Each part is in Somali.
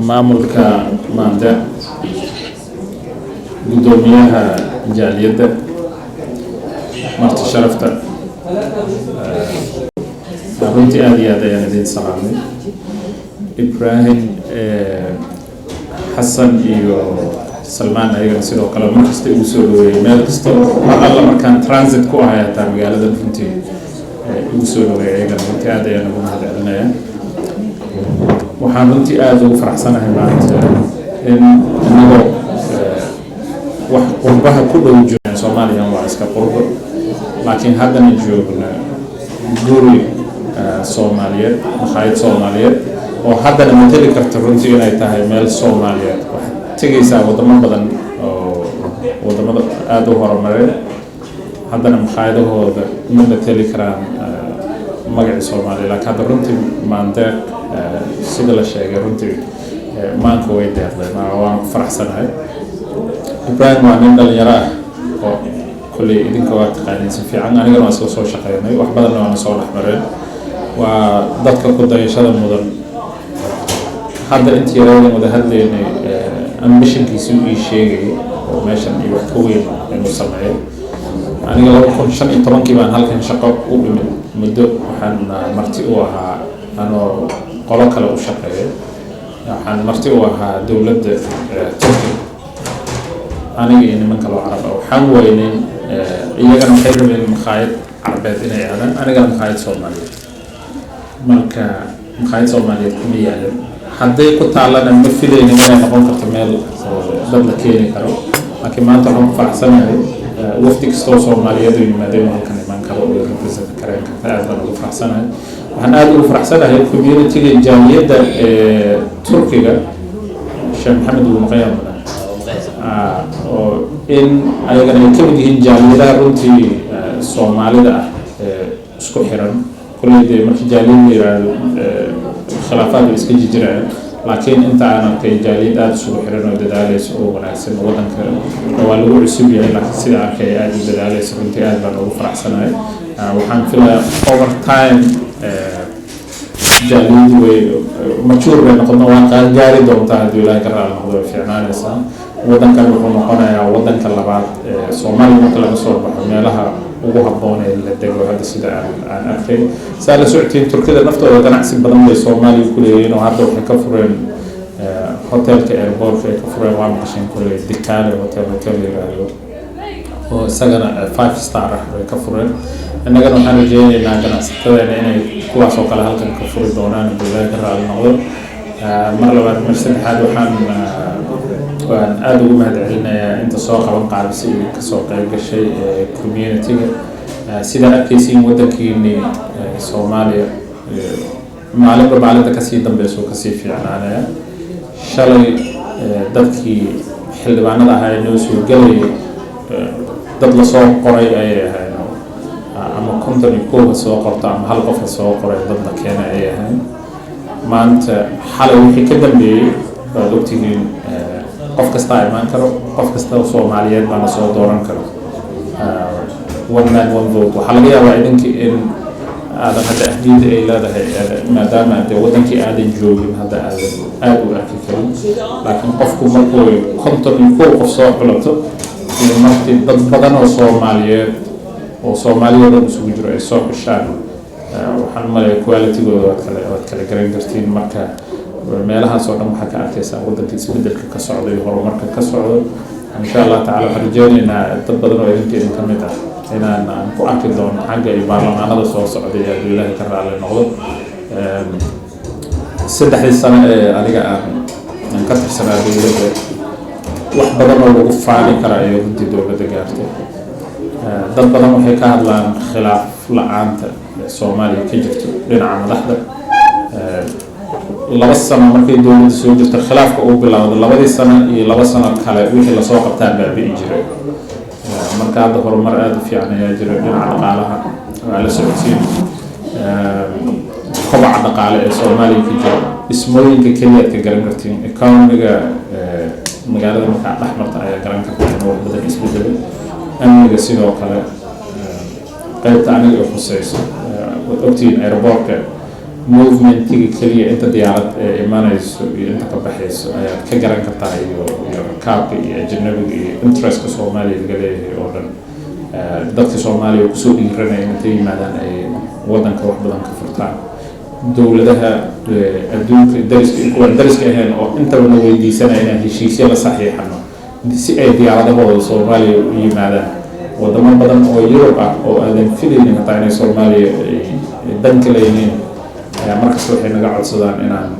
Maamulka Maandeeq, guddoomiyaha jaaliyadda, marti sharafta, runtii aada iyo aad ayaan idin salaamay. Ibrahim, Xasan iyo Salmaan ayagana sidoo kale mar kasta igu soo dhaweeyey, meel kasta mar alla markaan transit ku ahay hataa magaaladan, runtii igu soo dhaweeyey, ayagana runtii aad ayaan ugu mahad celinayaa. Waxaan runtii aada ugu faraxsanahay maanta in inagoo wax qurbaha ku dhow joogan, Soomaaliya waa iska qurbo, laakiin haddana joogna guri Soomaaliyeed, makhaayad Soomaaliyeed oo haddana mateli karta runtii inay tahay meel Soomaaliyeed. Waxaad tegaysaa wadamo badan oo wadamada aada u horumareen, haddana makhaayadahooda ma mateli karaan magacii Soomaaliya, laakiin hadda runtii Maandeeq, sida la sheegay, runtii maanka way deeqdeen. Waan ku faraxsanahay. Ibrahim waa nin dhalinyaro ah oo kolley idinka waa taqaaniin si fiican, anigana waa isla soo shaqeynay, wax badanna waana soo dhexmareen. Waa dadka ku dayashada mudan. Hadda intii yareedan wada hadlaynay, ambitionkiisii ii sheegayay oo meeshan iyo wax ka weyn inuu sameeyo. Aniga 2015-kii baan halkan shaqo u imid. Muddo waxaan marti u ahaa, anoo qolo kale u shaqeeya, waxaan marti u ahaa dowladda Turkiga, aniga iyo niman kaloo Carab ah. Waxaan weynay, iyagana waxay rabeen makhaayad Carbeed inay aadaan, anigana makhaayad Soomaaliyeed. Marka makhaayad Soomaaliyeed kuma yaalin, hadday ku taallana ma filaynin inay noqon karto meel oo dad la keeni karo. Laakiin maanta waxaan ku faraxsanahay wafdi kastoo Soomaaliyeed oo yimaado inuu halkan imaan karo oo represent kareen karta. Aad baan ugu faraxsanahay. Waxaan aada ugu faraxsanahay community-ga jaaliyadda ee Turkiga. Sheekh Maxamed wuu maqan yahay badan oo in ayagana ay kamid yihiin jaaliyadaha runtii Soomaalida ah ee isku xiran. Kulley dee markii jaaliyad la yiraahdo, khilaafaad way iska jijirayaan, laakiin inta aan arkay jaaliyad aada isugu xiran oo dadaaleysa oo wanaagsan. Waddanka waa lagu cusub yahay, laakiin sida arkay aada u dadaaleysa. Runtii aad baan ugu faraxsanahay. Waxaan filayaa over time jaaliyaddu way mature bay noqon, waa gaari doontaa haddii Ilaahay ka raali noqdo. Way fiicnaanaysaa. Waddankan wuxuu noqonayaa waddanka labaad ee Soomaaliya marka laga soo baxo meelaha ugu habboon ee la dego. Hadda sida aan arkay, saa la socotiin, Turkida naftooda ganacsi badan bay Soomaaliya ku leeyihiin oo hadda waxay ka fureen hotelka airportka ay ka fureen, waa maqasheen kulley, Dikale Hotel, hotel la yiraahdo oo isagana five star ah bay ka fureen. Innagana waxaan rajeyneynaa ganacsatadeena inay kuwaas oo kale halkan ka furi doonaan haddii Ilaahay ka raali noqdo. Mar labaad, mar saddexaad, waxaan waan aada ugu mahad celinayaa inta soo qaban qaabisay iyo kasoo qayb gashay community-ga. Sidaa arkaysiin, waddankiini Soomaaliya maalinba maalinta kasii dambeysa oo kasii fiicnaanaya. Shalay dadkii xildhibaanada ahaa ee noo soo gelayay dad lasoo qoray ayay ahayn, ama 51 ha soo qorto ama hal qof ha soo qoray, dad la keenay ayay ahayn. Maanta, xalay wixii ka dambeeyey waad ogtihiin, qof kastaa imaan karo, qof kasta oo Soomaaliyeed baana soo dooran karo, one man, one vote. Waxaa laga yaabaa idinka in aadan hadda ahmiyadda ay leedahay, maadaama dee waddankii aadan joogin, hadda aadan aada u arki karin. Laakiin qofku markuu 51 qof soo xulato iyo markii dad badan oo Soomaaliyeed oo Soomaaliya dhan isugu jiro ay soo xushaan, waxaan malaya qualitygooda waad kala garan kartiin. Marka meelahaas oo dhan waxaa ka arkaysaa waddanka isbedelka ka socda iyo horumarka ka socdo. Insha Allah tacala, waxaan rajeyneynaa dad badan oo idinka idin ka mid ah inaan aan ku arki doono xagga iyo baarlamaanada soo socday, hadduu Ilaahay ka raali noqdo. 3-dii sano ee aniga aan ka tirsanaa dowladda, wax badan oo lagu faani kara ayay runtii dowladda gaartay. Dad badan waxay ka hadlaan khilaaf la-aanta Soomaaliya ka jirto dhinaca madaxda. 2 sano markay dowladda soo jirto, khilaafka uu bilowdo 2-dii sano iyo 2 sano kale wixii lasoo qabtaa baabi'i jiray. Marka hadda horumar aada u fiican ayaa jira dhinaca dhaqaalaha. Waa la socodsiin kobaca dhaqaale ee Soomaaliya ka jira. Dhismooyinka keliyaad ka garan kartiin, economiga magaalada markaa dhex marta ayaa garan karta in wax badan isbedelay. Amniga sidoo kale, qaybta aniga i khuseyso, waad ogtihiin, airportka Movementiga keliya, inta diyaarad ee imanayso iyo inta ka baxayso ayaad ka garan kartaa, iyo rakaabka iyo ajanabiga iyo interestka Soomaaliya laga leeyahay oo dhan. Dadka Soomaaliya kusoo dhiiranaya intay yimaadaan ay wadanka wax badan ka furtaan, dowladaha adduunka dariska iyo kuwaan dariska ahayn oo intaba na weydiisanaya inaan heshiisyo la saxiixano si ay diyaaradahooda Soomaaliya u yimaadaan, wadamo badan oo Yurub ah oo aadan filaynin hataa inay Soomaaliya ay dan ka leeyihiin ayaa markasta waxay naga codsadaan inaan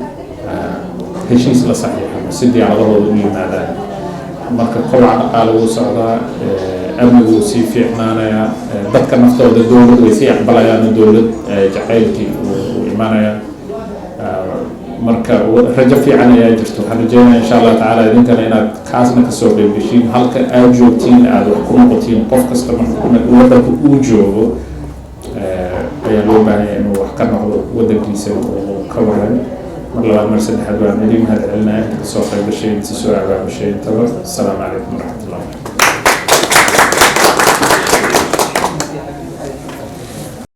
heshiis la saxiixano si diyaaradahooda u yimaadaan. Marka kobaca dhaqaale wuu socdaa, amnigu wuu sii fiicnaanayaa, dadka naftooda dowlad way sii aqbalayaan, dowlad jacaylkii uu imaanayaa. Marka rajo fiican ayaa jirto. Waxaan rajeynaya, insha Allah tacaala, idinkana inaad kaasna kasoo qeybgeshiin, halka aad joogtiin aada wax ku noqotiin. Qof kasta marka wadanka uu joogo ayaa loo baahan yahay inuu wax ka noqdo wadankiisa uu ka waran. Mar labaad, mar saddexaad, waan idin mahad celinaya inta kasoo qayb gashay, inta soo abaabushay intaba. Asalaamu calaykum waraxmatullah.